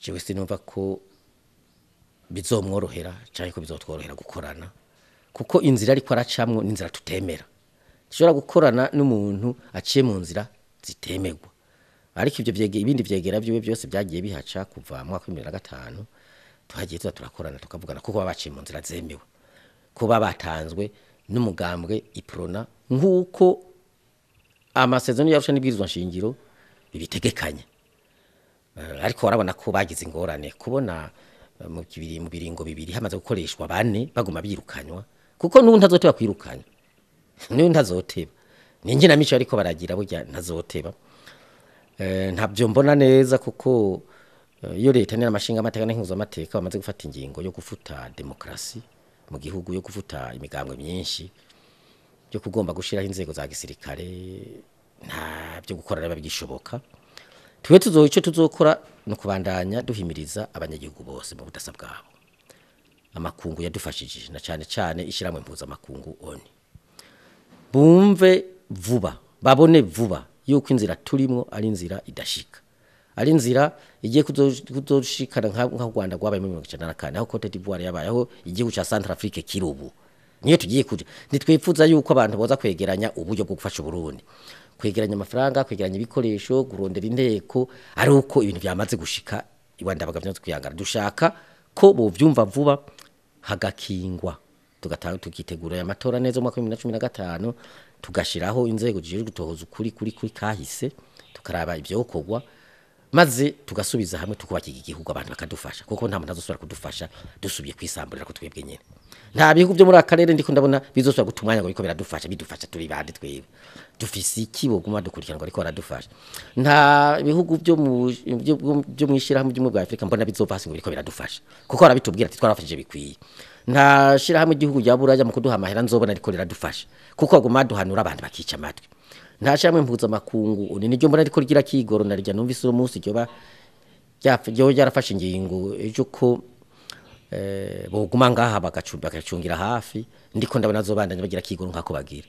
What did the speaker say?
Jewe sinumva ko bizomworohera cyangwa ko bizotworohera gukorana, kuko inzira ariko aracamwo n'inzira tutemera. Dushobora gukorana n'umuntu aciye mu nzira zitemerwa, ariko ibyo ibindi vyegera byiwe byose byagiye bihaca kuva mu mwaka wa 2005, tuhagiye tuza turakorana tukavugana, kuko baba baciye mu nzira zemewe, kuba batanzwe n'umugambwe Iprona nk'uko amasezerano y'Arusha n'ibwirizwa nshingiro bibitegekanya. Ariko warabona ko bagize ingorane kubona mu biringo bibiri hamaze gukoreshwa bane baguma birukanywa, kuko n'ubu ntazoteba kwirukanywa, n'ubu ntazoteba ninjye na mico ariko baragira burya ntazoteba. Ntabyo mbona neza, kuko iyo leta n'amashinga amateka n'inkuzamateka bamaze gufata ingingo yo gufuta demokrasi mu gihugu, yo gufuta imigambwe myinshi, yo kugomba gushiraho inzego za gisirikare, nta byo gukora raba bigishoboka. Twe tuzoico tuzokora no kubandanya duhimiriza abanyagihugu bose mu budasa bwabo. Amakungu yadufashije na cyane cyane ishiramwe mpuza makungu ONU, bumve vuba babone vuba yuko inzira turimo ari inzira idashika, ari inzira igiye kuzoshikana nka Rwanda rwabaye mu 1994, aho Cote d'Ivoire yabayeho, igihugu ca Centrafrique kirubu niyo tugiye kuja. Ntitwipfuza yuko abantu boza kwegeranya uburyo bwo gufasha Burundi, kwegeranya amafaranga, kwegeranya ibikoresho, kurondera inteko, ari uko ibintu byamaze gushika iwanda bagavyanze kuyangara. Dushaka ko bovyumva vuba hagakingwa, tugatanga tukitegura aya matora neza mu mwaka wa 2015, tugashiraho inzego zijejwe gutohoza ukuri kuri kuri kahise, tukaraba ivyokorwa, maze tugasubiza hamwe tukubaka igihugu, abantu bakadufasha, kuko nta muntu azosubira kudufasha dusubiye kwisamburira ko twebwe nyene. Nta bihugu byo muri akarere ndiko ndabona bizosubira gutumwanya ngo biko biradufasha, bidufasha turi bande? Twebwe dufise iki boguma dukurikirana ngo ariko baradufasha? Nta bihugu byo mu byo mwishira hamwe by'umwe bwa Afrika mbona bizova hasi ngo biriko biradufasha, kuko barabitubwira ati twarafashije bikwiye. Nta shira hamwe igihugu rya Buraya mu kuduha amahera nzobona ariko riradufasha, kuko baguma duhanura abantu bakica amatwi. Nta shamwe mpuza makungu ni niryo mbona ariko rigira kigoro narya numvise uno munsi ryo ba ryarafashe ingingo ejo ko boguma ngaha bagacungira hafi, ndiko ndabona zobandanya bagira kigoro nkako bagira.